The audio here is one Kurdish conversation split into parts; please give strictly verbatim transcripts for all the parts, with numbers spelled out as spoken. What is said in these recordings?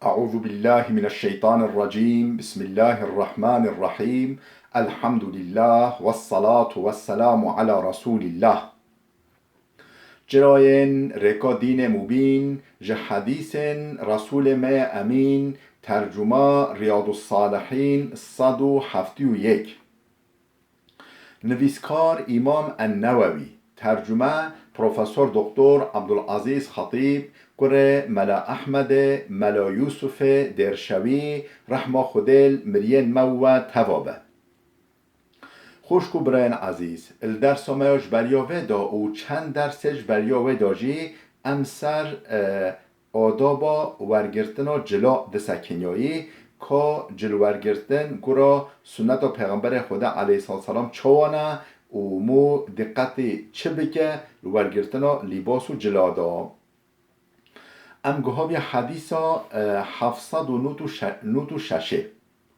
أعوذ بالله من الشيطان الرجيم. بسم الله الرحمن الرحيم. الحمد لله والصلاة والسلام على رسول الله. Çirayên rêka dînê mubîn, ji hedîsên Resûlê me yê Emîn, tercuma Riyadussalihîn sed û heftê û yek. Nivîskar Îmam En-Newewî, tercume Profesor Doktor Abdulazîz Xetîb, kurê Mela Ehmedê, Mela Yûsufê Dêrşewî, rehma Xwedê li miriyên me û we teva be. Xwişk û birayên ezîz, li dersa me ya ji beriya vê de û çend dersê ji beriya wê de jî em ser, e, adaba wergirtina cila disekiniyayî, ka cilwergirtin gora sunneta Pêxemberê Xwedê aleyhisselam çawa ne û mû diqetê çi bike li wergirtina lîbas û cila de. Em gihaviye hedîsa, e, heft sed û nod û şeş, nod û şeşê.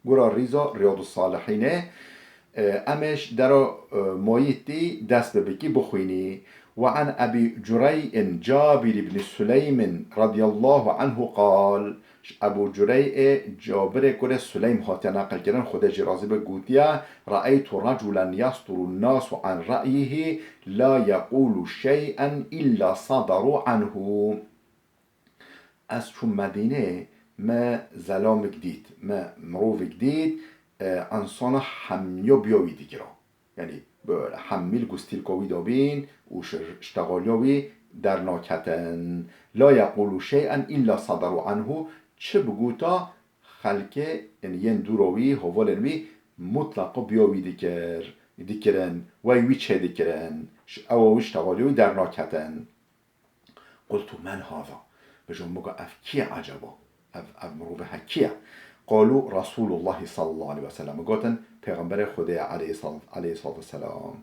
Gora rîza Riyadussalihînê, e, em ê ji dera, e, mayîtî dest bi bikî bixwînî. Ve an Ebî Curey'in Cabir ibn Süleym'in radiyallahu anhu qal, ji Ebû Curey'ê Cabirê kurê Süleym hatiye neqilkirin, Xwedê jî razî be, gotiye, Re'eytu reculen yasduru nasu an re'yihi la yekulu şey'en illa sadaru anhu. Ez çûm Medînê, me zelamik dît, me mirovik dît, e, insana hemiya biya wî dikira. Yanî, böyle, hemî li gustîlka wî de bîn û şi-, ştexaliya wî dernaketin. La yekulu şey'en illa sadaru anhu, çi bigota xelkê, yanî yên dûra wî, hevalên wî, mutlaqa biya wî dikir, dikirin, wey wî çêdikirin, ş-, ewa wî ştexaliya wî dernaketin. Qultu men hada. Bêjim, min got, ev kî ye eceba? Ev, ev mirovê he kî ye? Qalu Resulullahi sallallahu aleyhi ve sellem. Min gotin, Pêxemberê Xwedê ye aleyhisselam, aleyhissalatu vesselam.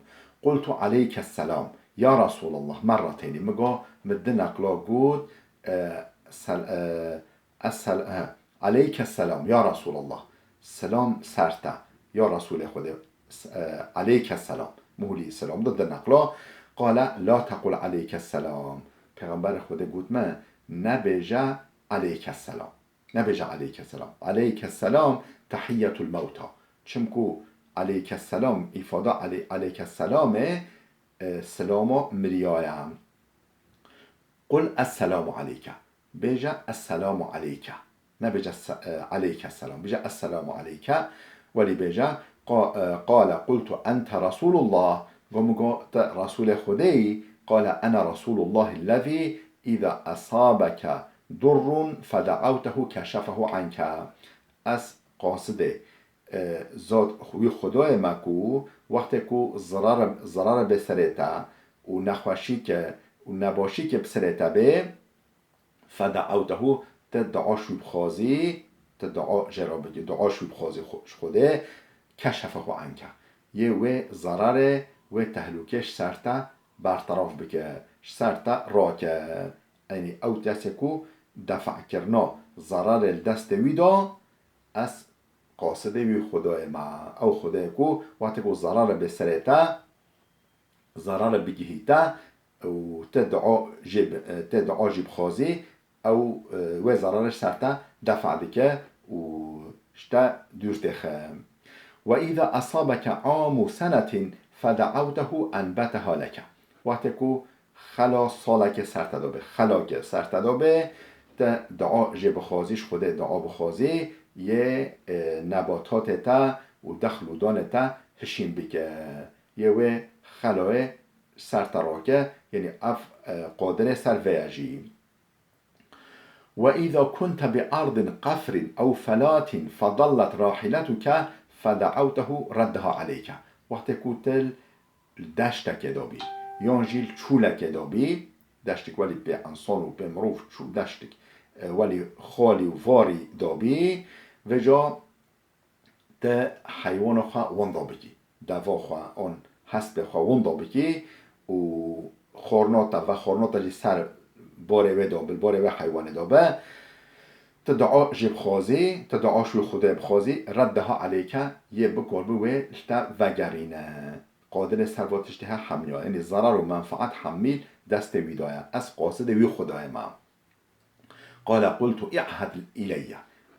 Qultu aleyke selam. Ya Resulallah, merrateynî. Min got, min di neqla got, e, sel-, e, Essel-, he. Aleyke selam, ya Resulallah. Selam ser te, ya Resulê Xwedê. S-, e, aleyke selam. Muhlî selam de di neqla. Qale, la tequl aleyke selam. Pêxemberê Xwedê got me, nebêje aleyke selam. Nebêje aleyke selam. Aleyke selam, tehiyyetul mewta. Çimku aleyke selam, îfada aley-, aleyke selamê, e, selama miriyaya. Qul esselamu aleyke. Bêje, "Esselamu aleyke." Nebêje, se-, e, "Aleyke selam." Bêje, "Esselamu aleyke." Welî bêje, qa-, e, "Qale qultu ente Resulullah." Go min go, "Te Resulê Xwedê yî." "Qale ene Resulullahillezî îza esabeke durrun fede'awtehu keşefehu anke." Ez qasidê, e, zat wî Xwedayê me ku wextê ku zirare, zirare bê serê te û nexweşîke û nebaşîke bi serê te bê, Fede'ewtehu, te dua ji wî bixwazî, te dua jê re bikî, dua ji wî bixwazî xwe-, ji Xwedê, keşefehu anke. Yê wê zerarê, wê tehlûkê ji ser te berteraf bike, ji ser te rake. Eynî ew kesê ku defakirina zerarê li destê wî da, ez qasidê wî Xwedayê me. Ew Xwedayê ku wextê ku zerarê bê serê te, zerarê bigihîte û te dua jê bi-, te dua jî bixwazî, ew, e, wê zerarê ji ser te defa dike û ji te dûr têxe. "Ve îza esabeke amu senetin fede'awtehu enbeteha leke." Wextê ku xela salekê ser te de be, xelakê ser te de be, te dua jê bixwazî, ji Xwedê dua bixwazî, yê, e, nebatatê te û dexl û danê te hişîn bike. Yê wê xelayê ser te rake, yanî ev, e, qadirê ser vê ye jî. "Ve îza kunte bi erdin qefrin ew felatin fedallet rahiletuke fede'ewtehu reddeha aleyke." Wextê ku te li deştekê de bî, yan jî li çûlekê de bî, deştik welî pê ensan û pê mirov çû deştik, e, welî xalî û varî de bî, vêca te heywana xwe winda bikî, deva xwe, an hespê xwe winda bikî û xorna te, vexorna te jî ser barê wê de be, li barê wê heywanê de be, te dua jê bixwazî, te dua ji wî Xwedê bixwazî, reddeha aleyke, yê bikar bi wê ji te vegerîne. Qadirê ser va tiştê he hemiya, yanî zerar û menfaet hemî destê wî de ye. Ez qasidê wî Xwedayê me. قال قلت اعهد الي.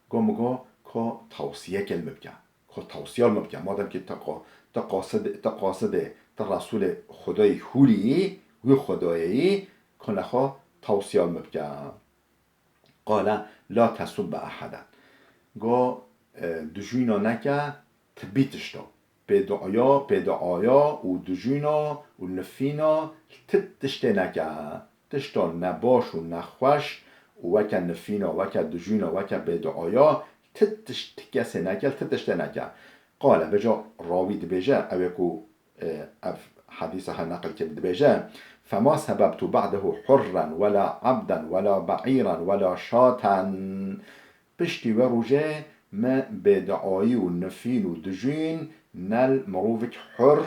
Go min go, ko tawsiyeke li min bike. Ko tawsiya li min bike. Madem ki te qa-, te qasid-, te qasidê, te Resûlê Xwedayê hûrî yî, wî Xwedayê yî, ko nexwe tawsiya li min bike. قال لا تسب أحدا. Go, e, dijûna neke ti bî tişta. Bêduaya, bêduaya û dijûna û nifîna ti tiştê neke. Tişta nebaş û nexweş û weke nifîna, weke dijûna, weke bêduaya ti tişt, ti kesê neke, ti tiştê neke. قال, vêca rawî dibêje, ew ê ku, e, ev hedîsa he neqil kir dibêje, فما سببت بعده حرا ولا عبدا ولا بعيرا ولا شاة. Piştî wê rojê me bêduayî û nifîn û dijûn ne li mirovik hur,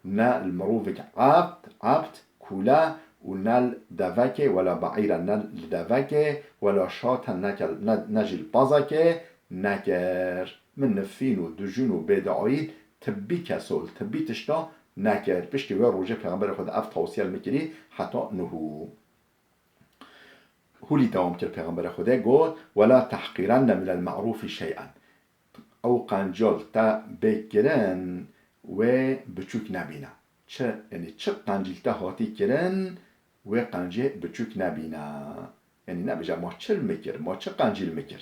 ne li mirovik ebd, ebd, kûle û ne li devekê wela beîre, ne li devekê wela şaten neke, ne, ne jî li pazekê nekir. Min nifîn û dijûn û bêduayî tibbî keso, li tibbî tişta nekir. Piştî wê rojê Pêxemberê Xwedê ev tawsiye li min kirî heta nuhû. Hûlî dewam kir Pêxemberê Xwedê got, ولا تحقرن من المعروف شيئا. Ew qenciya li te bê kirin, wê biçûk nebîne. Çi, yanî çi qencî li te hatî kirin, wê qencê biçûk nebîne. Yanî nebêje ma çi li min kir, ma çi qencî li min kir.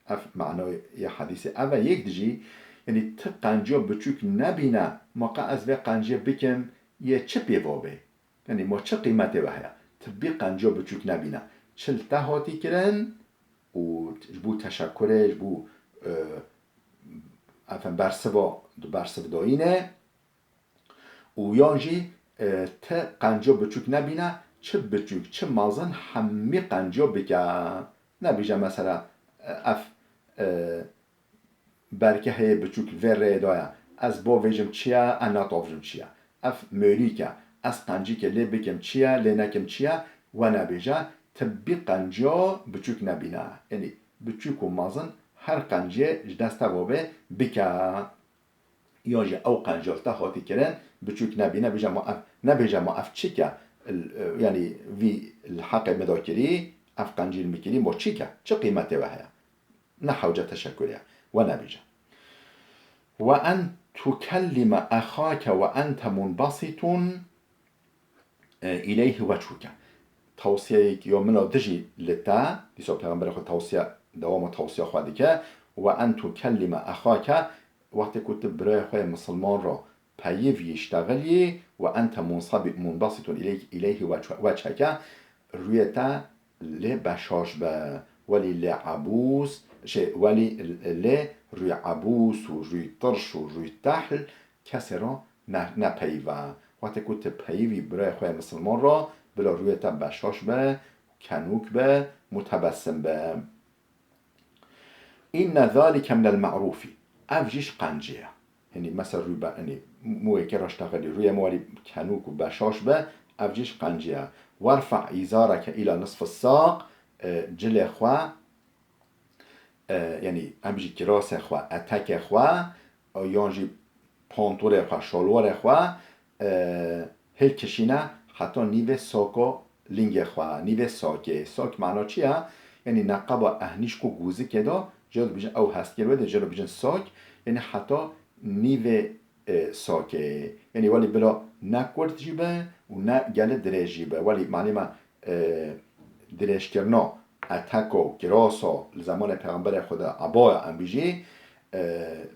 Ev manaya hedîsê ev e, yek dijî, yanî ti qenciya biçûk nebîne, ma qe ez vê qencê bikim, yê çi pêva bê? Yanî ma çi qîmetê we heye? Ti bî qenciya biçûk nebîne. Çi li te hatî kirin û ji bo teşekurê, ji bo, e, efendim, bersiva, bersivdayînê û yan jî, e, ti qenciya biçûk nebîne, çi biçûk, çi mezin hemî qenciya bike. Nebêje mesela, e, ev, e, berke heye biçûk vê rêyê de ye. Ez bavêjim çi ye, ez natavjim çi ye. Ev mêlîk e. Ez qencîkê lê bikim çi ye, lê nekim çi ye, we nebêje. Ti bî qenciya biçûk nebîne. Yanî biçûk û mezin her qenciyê ji dest te ve bike. Yan jî ew qenciya li te hatî kirin, biçûk nebîne, bêje ma ev, nebêje ma ev çik e, l-, yanî vî li heqê min de kirî, ev qencî li min kirî, ma çik e, çi qîmetê we heye? Ne hewce teşekurê ye. We nebêje. وأن تكلم أخاك وأنت منبسط إليه وجهك. Tawsiyeyek ya min a dijî li te, dîsa Pêxemberê Xwe tawsiye, dewama tawsiya xwe dike, وأن تكلم أخاك, wextê ku tu birayê xwe yê misilman re peyivî, ştexilî, وأنت منصب-، منبسط إليه، إليه وجه-، وجهك, rûyê te lê beşaş be, welî lê ebûs, şey, welî lê rûyê ebûs û rûyê tirş û rûyê tehl kesê re ne, nepeyive. Wextê ku tu peyivî birayê xwe yê misilman re, bila rûyê te beşaş be, kenûk be, mutebesim be. إن ذلك من المعروف. Ev jî ji qencê ye. Yanî mesela rû be, yanî mûyekê re ştexilî, rûyê me welî kenûk û beşaş be, ev jî ji qencê ye. وارفع إزارك إلى نصف الساق, e, cilê xwe, e, yanî em jî kirasê xwe, etekê xwe, e, yan jî pantolê xwe, şalwarê xwe, e, hilkişîne heta nîvê sako lingê xwe, nîvê sakê. Sak mana çi ye? Yanî neqeba ehnîşk û gûzikê de, jê dibêjin ew hestkê wê de, jê dibêjin sak, yanî heta nîvê, e, sakê. Yanî welî bila ne kurt jî be û ne gelê dirêj jî be. Welî manê me, e, dirêjkirina eteka, kirasa li zemanê Pêxemberê Xweda, ebaya em bijî, e,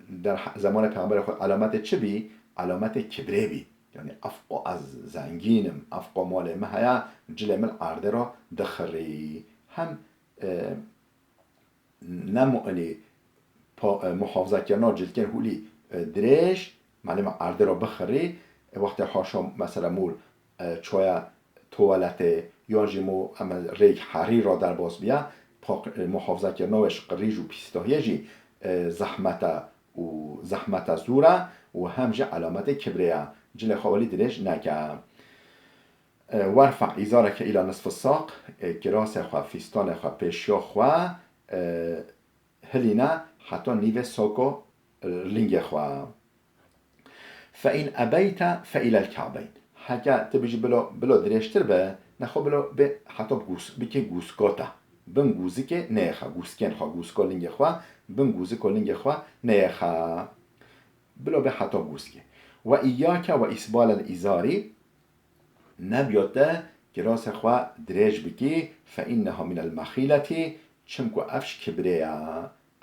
der he-, zemanê Pêxemberê Xweda alametê çi bî? Alametê kibrê bî. Yanî ev qo ez zengîn im, ev qo malê min heye, cilê min erdê re dixirî. Hem, e, ne mu-, yanî pa-, e, muhafazakirina cilkên hûlî, e, dirêj, malê min erdê re bixirî, e, wextê haşa mesela mûl, e, çoya tuwaletê, yan jî mû em rêk herî re derbas biya, paq-, e, muhafazakirina wê ji qirîj û pîstahiyê jî, e, zehmet e û zehmeta zû re û hem jî alametê kibrê ye. Cilê xwe welî dirêj neke. E, وارفع إزارك إلى نصف الساق, e, kirasê xwe, fîstanê xwe, pêşiya xwe, e, hilîne heta nîvê sako, e, lingê xwe. فإن أبيت فإلى الكعبين. Heke tu bijî bilo, bilo dirêjtir be, nexwe bilo bê heta gûs-, bike gûskota. bin gûzikê neyêxe, gûzikên xwe, gûziko lingê xwe, bin gûziko lingê xwe neyêxe. Bila bê heta gûzikê. Ve iyyake ve isbalel izari, nebiya te kirasê xwe dirêj bikî, fe inneha minel mexîletî, çimku ev ji kibrê ye,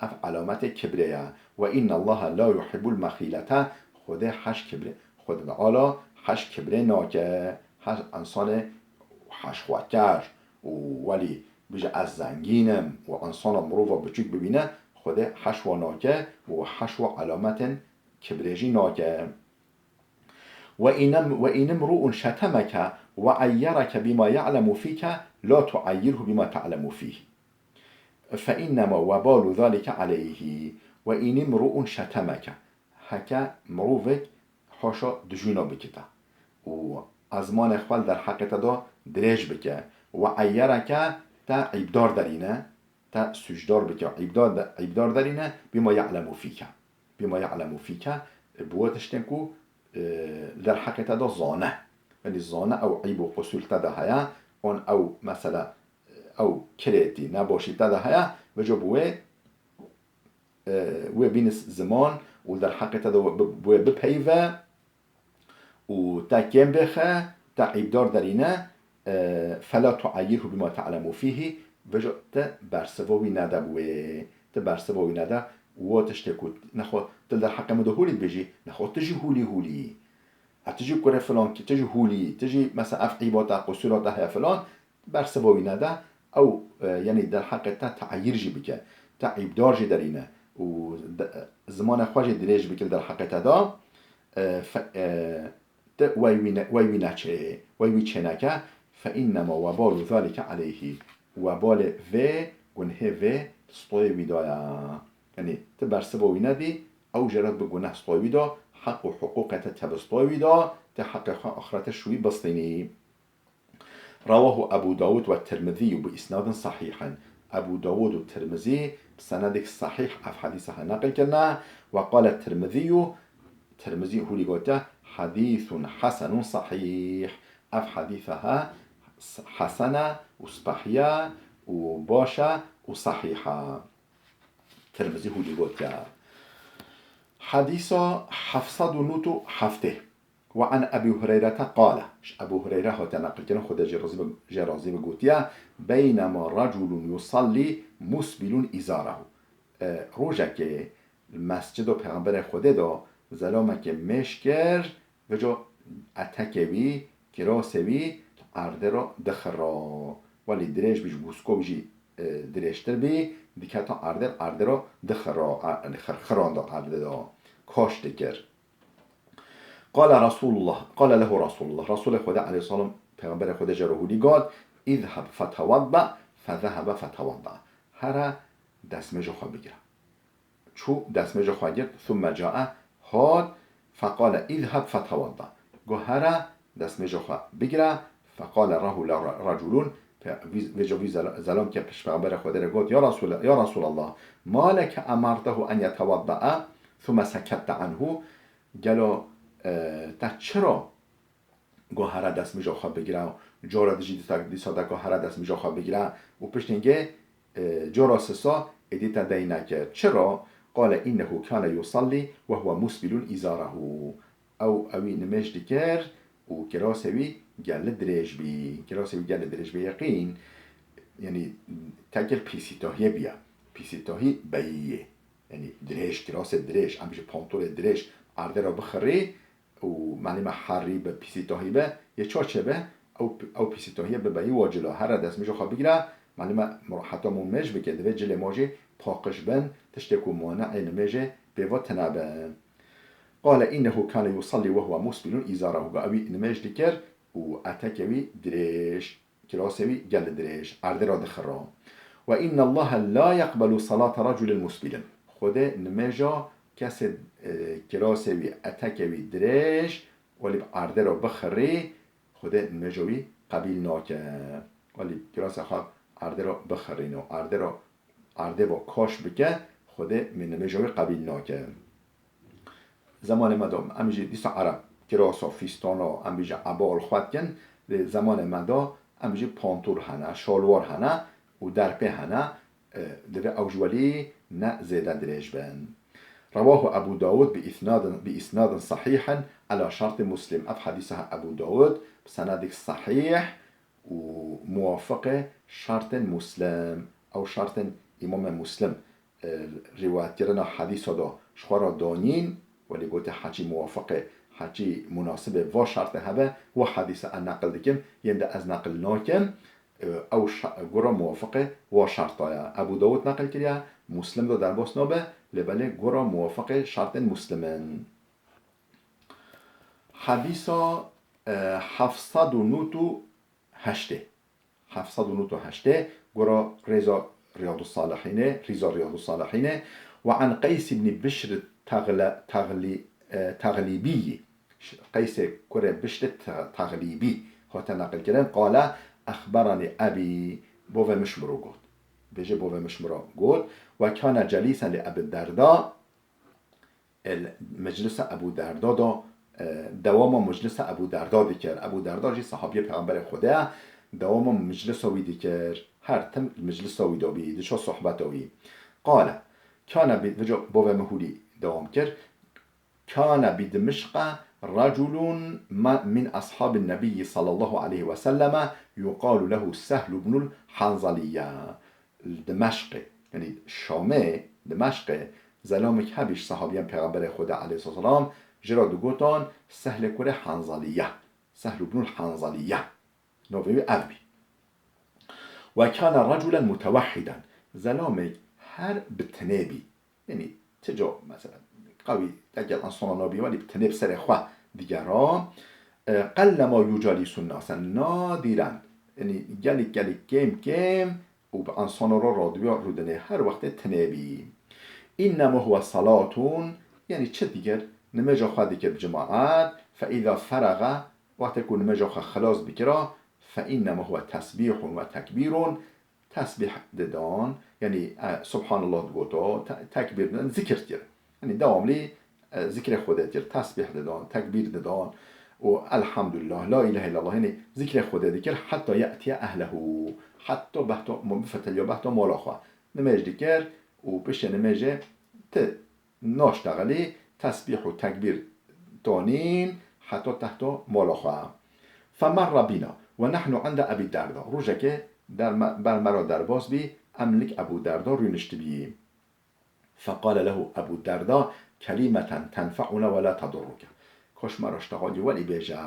ev alametê kibrê ye. Ve innallaha la yuhibbul mexîlete, Xwedê heş kibrê, Xwedê Teala heş kibrê nake, heş insanê heşxweker û welî bije ez zengîn im û insana mirova biçûk bibîne, Xwedê heş wa nake û heş wa alametên kibrê jî nake. Ve inem-, ve inimru'un şetemeke ve eyyereke bima ya'lemu fîke la tu'eyyirhu bima ta'lemu fîh. Fe innema webalu zalike aleyhi. Ve inimru'un şetemeke. Heke mirovek haşa dijûna bikite û ezmanê xwe li derheqê te de dirêj bike. Ve eyyereke te îbdar derîne, te sûcdar bike, îbdar de-, îbdar derîne, bima ya'lemu fîke. Bima ya'lemu fîke, e, bi we tiştên ku, e, li derheqê te de zane. Yanî zane ew eyb û qusûr te de heye, an ew mesela, e, ew kirêtî, nebaşî te de heye, vêca bi wê, e, wê bîne ziman û li derheqê te de bi-, bi wê bipeyive û te kêm bêxe, te îbdar derîne, e, fela tu'eyyirhu bima ta'lemu fîhî, vêca te bersiva wî nede bi wê, te bersiva wî nede, wo tiştê ku nexwe tu li derheqê min de hûlî dibêjî, nexwe tu jî hûlî hûlî yî. E, tu jî kurê filan kî, tu jî hûlî yî, tu jî mesela ev eyba te, qusûra te heye filan, bersiva wî nede, ew, e, yanî derheqê te te'yîr jî bike, te îbdar jî derîne û de-, zimanê xwe jî dirêj bike li derheqê te de, e, fe-, e, te wey wî ne-, wey wî neçê, wey wî çêneke, fe innema webalu zalike aleyhî. Webalê vê, gunhê vê stoyê wî de ye. Yanî ti bersiva wî nedî, ew jê re bi guneh stoyê wî de, heq û hiqûqê te tevistayê wî de, ti heqê xwe axirete ji wî bistînî. Rawahu Ebu Dawud ve Tirmizî bi isnadin sahîhin. Ebu Dawud û Tirmizî bi senedek sahîh ev hedîsa he neqil kirine. Ve qale Tirmizî, Tirmizî hûlî gote, hedîsun hesenun sahîh. Ev hedîsa he s-, hesen e û spehî ye û baş e û sahîh e. Tirmizî hûlî gotiye. Hedîsa heft sed û nod û heftê. Ve an Ebî Hureyrete qale. Ji Ebû Hureyre hate neqilkirin, Xwedê jê razî be, jê razî be, gotiye, beynema reculun yusallî musbilun îzarehu. E, rojekê li mescida Pêxemberê Xwedê de zelamekê mêş kir, vêca etekê wî, kirasê wî erdê re dixira. Welî dirêj bî, ji gûsko bî jî, e, dirêjtir bî, diketa erdê, erdê re dixira, e, xir-, xiranda erdê de, kaş dikir. Qale Resulullah, qale lehu Resulullah. Resulê Xwedê aleyhisselam, Pêxemberê Xwedê jê re hûlî got, "İzheb fetewadda", fezehebe fetewadda. Here destmêja xwe bigire. Çû destmêja xwe girt, thumme cae, hat, feqale, "İzheb fetewadda." Got, "Here destmêja xwe bigire." Feqale lehu ra-, reculun, pe-, vî-, vêca vî zela-, zelamkê piş Pêxemberê Xwedê re got, "Ya Resul-, ya Resulallah, ma leke emertehu en yetewaddae, thumme sekette anhu?" Gelo, e, te çira got here destmîja xwe bigire, cara dijî dîsa, dîsa de got here destmîja xwe bigire û piştî hingê, e, cara sisa êdî te dey nekir. Çira? Qale innehu kane yusallî ve huve musbilun îzarehu. Ew, ewî nimêj dikir û kirasê wî gelî dirêj bî. Kirasê wî gelî dirêj bî. Yeqîn, yanî tekil pîsîtahiyê bîye. Pîsîtahî beyî yê. Yanî dirêj, kirasê dirêj, em jî pantolê dirêj erdê re bixirî û melîme herî be, pîsîtahî be, yê ça çêbe, ew, ew pîsîtahiyê bibe yî wa cila. Here destmîja xwe bigire, melîme mur-, heta mû mêj bike, divê cilê ma jî paqij bin, tiştê ku mane'ê nimêjê pê ve tune be. Qale innehu kane yusallî ve huve musbilun îzarehu. Got, ewî nimêj dikir û etekê wî dirêj. Kirasê wî gelî dirêj, erdê re dixira. Ve innallahe la yeqbelu salate reculin musbilin. Xwedê nimêja kesê, e, kirasê wî, etekê wî dirêj, welî bi erdê re bixirî, Xwedê nimêja wî qebîl nake. Welî kirasê xwe erdê re bixirîno, erdê re erdê ve kaş bike, Xwedê nimêja wî qebîl nake. Zemanê me de em jî dîsa ereb kirasa, fîstana, em jî eba li xwe dikin. Lê zemanê me de em jî pantol hene, şalwar hene. û derpê hene, e, divê ew ji welî ne zêde dirêj bin. Rewahu Ebu Dawud bi îsnadin, bi îsnadin sahîhin ela şertê Muslim. Ev hedîsa Ebu Dawud bi senedek sahîh û muwafiqê şertên Muslim. Ew şertên Îmamê Muslim, e, rîwayetkirina hedîsa da ji xwe re danîn, welê gote heçî muwafiqê, heçî munasibê va şertê hebe, wa hedîsa ez neqil dikim, yên de ez neqil nakim, e, ew şa-, gora muwafiqê wa şerta ye. Ebu Dawud neqil kiriye, Muslim da derbas nabe, lê belê gora muwafiqê şertên Muslim in. Hedîsa, e, heft sed û nod û heştê. Heft sed û nod û heştê, gora rêza Riyadussalihînê, rîza Riyadussalihînê, we an Qeys ibn Bişr Tegle-, Tegli-, e, Teglîbî, Qeysê kurê Bişr Te-, Teglîbî hate neqilkirin, qale, exberanî ebî, bovê min ji min re got. Bêje bovê min ji min re got, we kana celîsen li Ebî Derda, e, li meclisa Ebû Derda da, e, dewama meclisa Ebû Derda dikir. Ebû Derda jî sehabiyê Pêxemberê Xwedê ye, dewama meclisa wî dikir. Her tim li meclisa wî de bî, diçe sohbeta wî. Qale, kana bi-, vica bavê min hûrî dewam kir. Kana bi Dimişqa reculun ma-, min ashabin nebiyyi sallallahu aleyhi ve selleme yuqalu lehu Sehl ibnul Hanzaliyye. Li Dimeşqê, yanî Şamê, Dimeşqê, zelamek hebî ji sehabiyên Pêxemberê Xwedê aleyhisselam, ji ra digotan Sehlê kurê Hanzaliye. Sehl ibnul Hanzaliye. Navê wî ev bî. Ve kana reculen mutewehhiden. Zelamek her bi tinê bî. Yanî ti ca, mesela, qewî tekel ensana nabî, welî bi tinê bi serê xwe digera. E, qellema yucalisun nase. Nadiren. Yanî gelek, gelek kêm kêm û bi ensana re radiya rûdinê her wextê tinê bî. Înnema huwe salatun, yanî çi dikir? Nimêja xwe dikir bi cemaet. Fe îza feraga, wextê ku nimêja xwe xilas bikira, fe înnema huwe tesbîhun ve tekbîrun, tesbîh didan, yanî, e, Subhanallah digoto, te-, tekbîr didan, zikir dikir. Yanî dewamlî, e, zikrê Xwedê dikir, tesbîh didan, tekbîr didan û Elhamdulillah, La ilahe illallah, yanî zikrê Xwedê dikir, heta ye'tiye ehlehu, heta behto, bifeteliya behto mala xwe. Nimêj dikir û piştê nimêjê ti naştexilî, tesbîh û tekbîr tonîn, heta tehto mala xwe. Femerra bîna ve nehnu inde Ebî Derda. Rojekê derme-, ber me re derbas bî, em lik Ebû Derda rûniştibî. Feqale lehu Ebû Derda, kelîmeten tenfe'una ve la tedurruke. Koş me re ştexalî welî bêje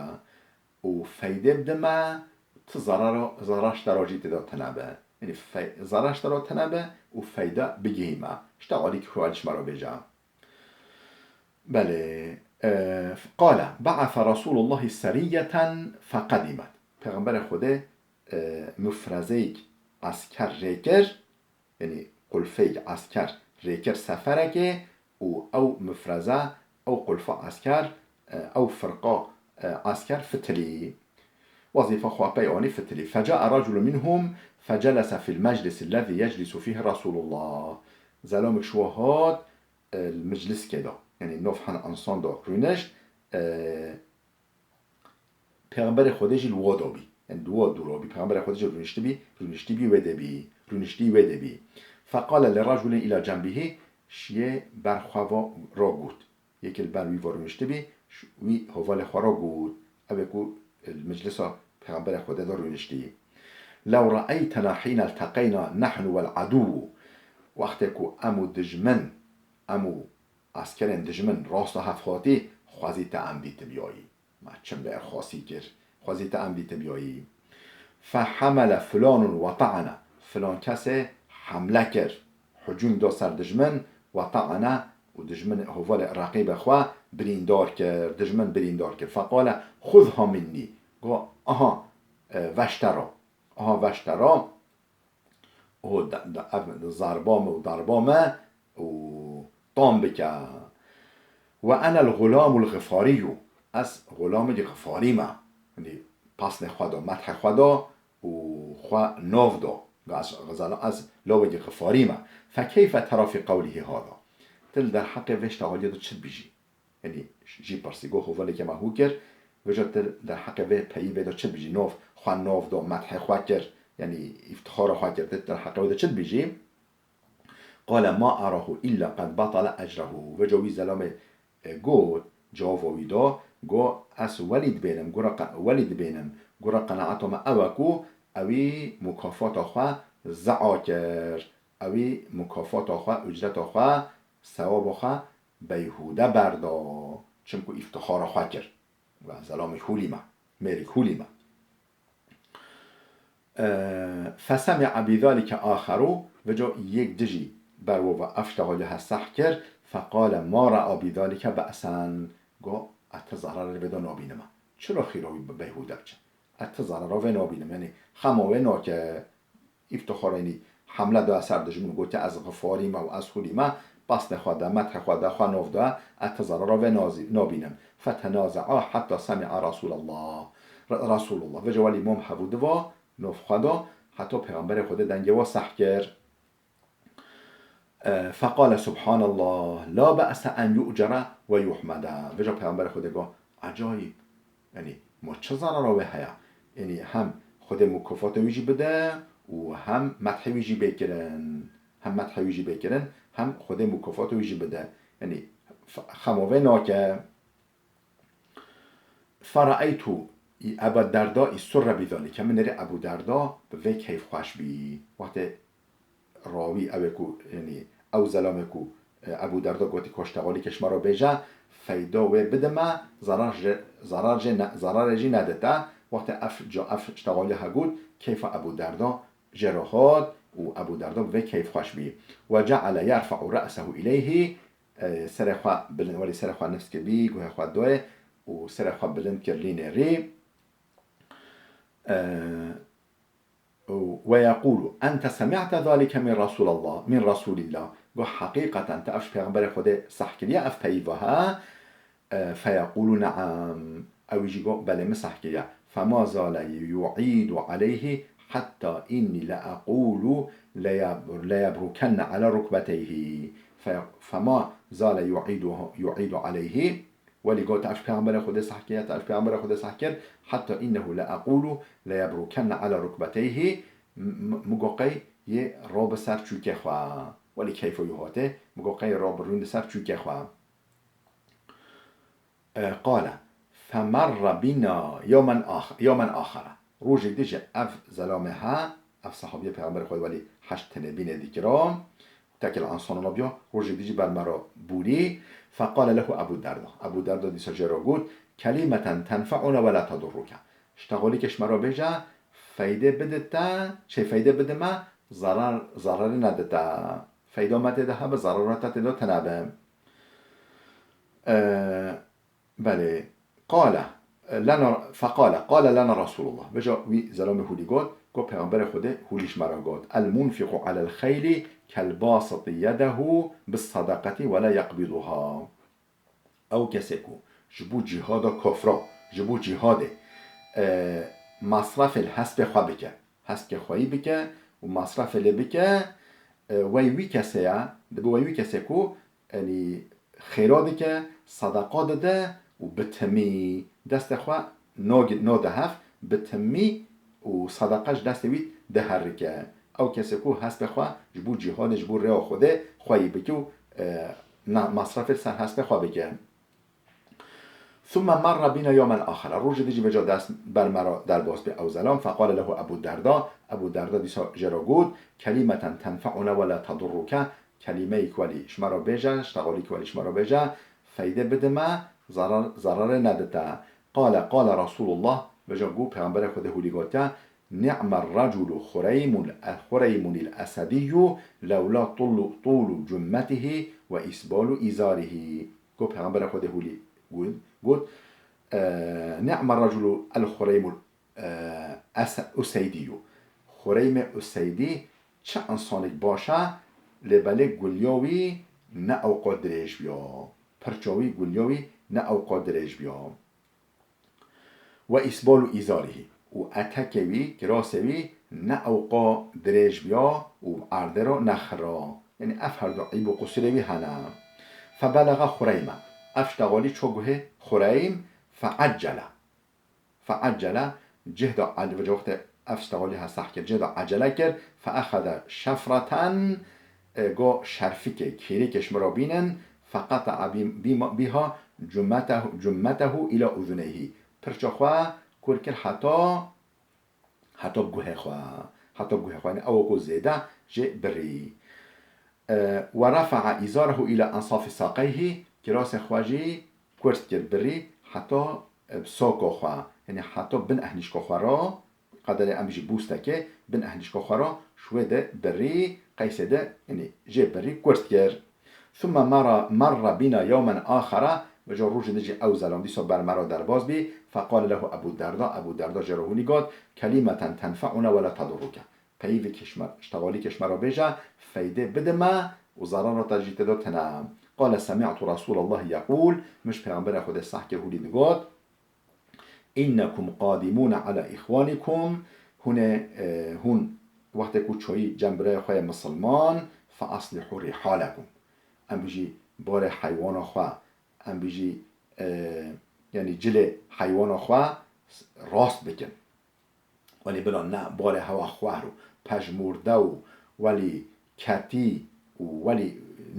û feyde bide me, ti zarara, zarar ji te re jî tê de tune be. Yanî fey-, zarar ji te re tune be û feyde bigihî me. Ştexalî ku ji me re bêje. Belê. E, qale, ba'ase Resulullahi seriyeten feqedimet. Pêxemberê Xwedê, e, mufrezeyek esker rêkir, yanî qulfeyek esker rêkir seferekê û ew mufreze, ew qulfa esker, e, ew firqa, e, esker fitilî. Wezîfa xwe pey anî fitilî. Feca'a reculun minhum fecelese fil meclisi lezî yeclisu fîhi Resulullah. Zelamek ji we hat, e, li mecliskê de, yanî nav hin ensan de rûnişt, e, Pêxemberê Xwedê jî li wa de bî. Yanî di wa dûra bî. Pêxemberê Xwedê jî rûniştibî, rûniştî bî wê de bî. Rûniştî wê de bî. Feqale li reculin îla cenbihî, şiyê ber xwe ve re got. Yekê li ber wî ve rûniştibî, ş-, wî hevalê xwe re got. Ew ê ku li meclisa Pêxemberê Xwedê de rûniştî. Lew re'eytena hîne ilteqeyna nehnu wel edû. Wextê ku em û dijmin, em û eskerên dijmin rasta hev hatî, xwezî te em dîtibiyayî. Me çi mêrxasî kir, xwezî te em dîtibiyayî. Fehemele filanun ve ta'ane. Filan kesê hemle kir, hicûm da ser dijmin, ve ta'ane, û dijmin, hevalê reqîbê xwe birîndar kir, dijmin birîndar kir. Feqale, xuzha minnî. Got, aha, e, veşte ra. Aha veşte ra. O de, de, ev zarba me û darba me û tam bike. Ve enel xulamul xifariyyu. Ez xulamekî xifarî me. Yanî pasnê xwe da, methê xwe da û xwe nav da. Ga ez, Xezala, ez lawekî xifarî me. Fe keyfe tera fî qewlihî hada. Tu li derheqê vê ştexaliyê de çi dibêjî? Yanî jî pirsî, got, hevaleke me hû kir, vêca tu derheqê vê peyîvê de çi dibêjî? Nav, xwe nav da, methê xwe kir, yanî îftixara xwe kir, tu li heqê wê de çi dibêjî? Qale ma arahu illa qed batala ecrehu. Veca wî zelamê, e, got, cevaba wî da, got, ez welî dibênim, gura qe-, welî dibênim, gura qenaeta me ew e ku ewî mukafata xwe ze'a kir. Ewî mukafata xwe, ucreta xwe, sewaba xwe beyhûde berda. Çimku îftixara xwe kir. Zelamê hûlî me, mêrî hûlî me. E, fesemi'a bidalike axeru, veca yek dijî ber we ve ev ştexaliya he seh kir, feqale ma ra'a bidalike be'sen. Go, ez ti zerarê vê de nabînime. Çira xîra wî bi beyhûde biçe? Ez ti zerara vê nabînim. Yanî xema wê nake. Îftixarê nî hemle da ser dijmin, gote, ez xifarî me û ez hûlî me, pastê xwe de, methê xwe de, xwe nav da, ez ti zerara vê nazî-, nabînim. Fetenaze'a hetta semi'a Resulallah. Re-, Resulullah. Veca welî mam hevû diva nav xwe da, heta Pêxemberê Xwedê dengê wa seh kir. E, feqale subhanallah, la be'se en yu'cere ve yuhmede. Veca Pêxemberê Xwedê got, ecayîb. Yanî, ma çi zerara wê heye? Yanî, hem Xwedê mukafata wî jî bide û hem methê wî jî bê kirin. Hem methê wî jî bê kirin, hem Xwedê mukafata wî jî bide. Yanî, f-, xema vê nake. Feraeytu Eba Derda î surre bî zalike. Min nêrî Ebû Derda bi vê keyfxweş bî. Wextê rawî ew ê ku, yanî ew zelamê ku, e, Ebû Derda gotî ku ştexalîkê ji me re bêje, feyda wê bide me, zerar jê, zerar jê ne, zerarê jî nedite. Wextê ev ca, ev ştexalî he got, keyfa Ebû Derda jê re hat û Ebû Derda bi vê keyfxweş bî. Ve ceale yerfe'u re'sehu ileyhî, e, serê xwe bilind, welî serê xwe nifs kir bî, guhê xwe doyê û serê xwe bilind kir lînê rî. E, û, ve yeqûlu, ente semi'te zalike min Resulallah, min Resulillah. Got, heqîqeten te ev ji Pêxemberê Xwedê seh kiriye, ev peyva he? E, feyeqûlu, ne'am. Ew jî got, belê, min seh kiriye. Fema zale yu'îdu aleyhî hetta înnî le eqûlu le yeb-, le yebrukenne ala rukbeteyhî. Fe-, fema zale yu'îdu, yu'îdu aleyhî. Welî got, te ev ji Pêxemberê Xwedê seh kiriye, te ev ji Pêxemberê Xwedê seh kir. Hetta înnehu le eqûlu le yebrukenne ala rukbeteyhî. M-, m-, min got qey yê rabe ser çûkê xwe. Welî keyfa wî hatê. Min got qey yê rabe rûnde ser çûkê xwe. E, qale, femerre bîna yewmen ax-, yewmen axere. Rojek dî jî ev zelamê he, ev sehabiyê Pêxemberê Xwedê welî heşt tenê bînê dikira. Tekê li ensana nabiya, rojek dî jî ber me re bûrî. Feqale lehu Ebû Derda. Ebû Derda dîsa jê re got, kelimeten tenfe'una we la tedurruke. Ştexalîkê ji me re bêje, feydê bide te, çê feydê bide me, zerar, zerarê nedite. Feyda me tê de hebe, zerara te tê de tenebe. E, belê. Qale lena, feqale, qale lena Resulullah. Veca wî zelamê hûlî got, got, Pêxemberê Xwedê hûlî ji me re got, el munfiqu alel xeylî kel basiti yedehu bis sadaqeti ve la yeqbiduha. Ew kesê ku ji bo cîhada kofra, ji bo cîhadê, e, masrafê li hespê xwe bike, hespê xweyî bike û masrafê lê bike, e, wey wî kesê ye, dibe wey wî kesê ku, yanî, xêra dike, sedeqa dide û bi timî destê xwe nagi-, nade hev, bi timî û sedeqa ji destê wî diherike. Ew kesê ku hespê xwe ji bo cîhadê, ji bo rêya Xwedê xweyî bike û, e, na-, masrafê li ser hespê xwe bike. Thumme merre bîna yewmen axere. Rojê dî jî veca dest ber me re derbas bê ew zelam. Feqale lehu Ebû Derda. Ebû Derda dîsa jê re got, kelimeten tenfe'una we la tedurruke. Kelîmeyek welî ji me re bêje, ştexalîk welî ji me re bêje, feydê bide me, zerar, zerarê nedite. Qale, qale Resulullah, veca got, Pêxemberê Xwedê hûlî gotiye, ni'mer reculu Xureymun, Xureymunil Esediyyu lewla tulu, tulu cummetihî ve isbalu izarihî. Got, Pêxemberê Xwedê hûlî got, got, e, ni'mer reculu el Xureymul, e, Ese-, Useydiyyu. Xureymê Useydî çi însanek baş e, lê belê guliya wî ne ewqa dirêj biya. Pirça wî, guliya wî ne ewqa dirêj biya. Ve isbalu izarihî. Û etekê wî, kirasê wî ne ewqa dirêj biya û erdê re nexira. Yanî ev her du eyb û qusûrê wî hene. Febelege Xureyme. Ev ştexalî ço guhê Xureym, feeccele. Feeccele, cihda ecele, wextê Ev ştexalî he seh kir, cê de ecele kir. Feexede şefreten, e, go şerfikê, kêrêkê ji min re bînin. Feqete'a bi-, bîma-, bîha cummetehu, cummetehu îla uzuneyhî. Pirça xwe kûr kir heta, heta guhê xwe. Heta guhê xwe. Yanî ew ku zêde jê birî. E, we refa'a îzarehu îla ensafî saqeyhî, kirasê xwe jî kurt kir, birî heta, e, soko xwe, yanî heta bin ehnîşka xwe re, qederê em jî bûstekê bin ehnîşka xwe re ji wê de birî, qeysê de, yanî jê birî kurt kir. Thumme mara, marra bîna yewmen axara, vêca rojê de jî ew zelam dîsa ber me re derbas bî, feqale lehu Ebu Derda, Ebu Derda jê re hûnî got, kelimeten tenfe'una we la tedurruke. Peyivekê ji me, ji tevalîkê ji me re bêje, feydê bide me û zerara te jî tê de tune. Qale semi'tu Resûlallahi yeqûl, min ji Pêxemberê Xwedê seh kir hûlî digot, "Înnekum qadimûne ala îxwanîkum", hûn ê, e, hûn wextê ku çoyî cem birayê xwe yê misilman, "fe aslihû rîhalekum". Em bijî barê heywana xwe, em bijî, e, yanî cilê heywana xwe rast bikin. Welî bila ne, barê hewa xwehr û pejmûrde û welî ketî û welî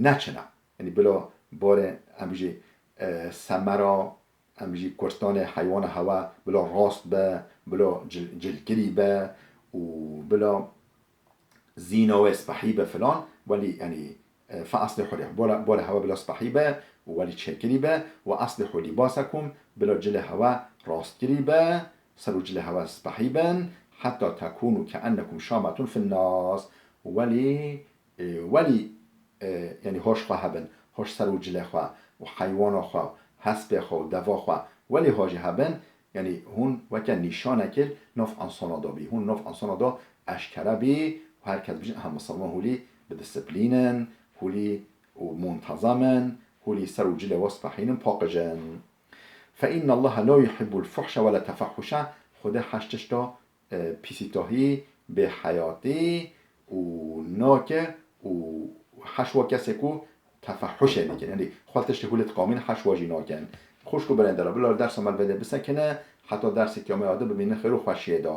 neçine. Yanî bila barê, em jî, e, semera, em jî kurtanê heywana hewa bila rast be, bila cil-, cilkirî be û bila zîna wê spehî be filan, welî, yanî, e, fe aslihû rîh-, bora, bora hewa bila spehî be û welî çêkirî be, we aslihû lîbasekum, bila cilê hewa rastkirî be, ser û cilê hewa spehî bin, heta tekûnû keennekum şametûn fin nas. Welî, e, welî, e, yanî hoş xwe hebin, hoş ser û cilê xwe û heywana xwe, hespê xwe û deva xwe, welî hajî hebin, Yanî hûn weke nîşanekê li nav insana de bî. Hûn li nav insana de eşkere bî û her kes bijî, eha misilman hûlî bi disiplîn in, hûlî û muntezem in, hûlî ser û cilê we spehîn in, paqij in. Fe innallaha la yuhibbul fuhşe we la tefahhuşe. Xwedê heş tişta, e, pîsîtahî, bêheyatî û nake û heş wa kesê ku tefehuşê dikin. Yanî xwe tiştê hûlê diqamîn, heş wa jî nakin. Xwişk û birên dela, bila li dersa me li vê de bisekine, heta dersê kiyamê ya di bimînin xêr û xweşiyê de.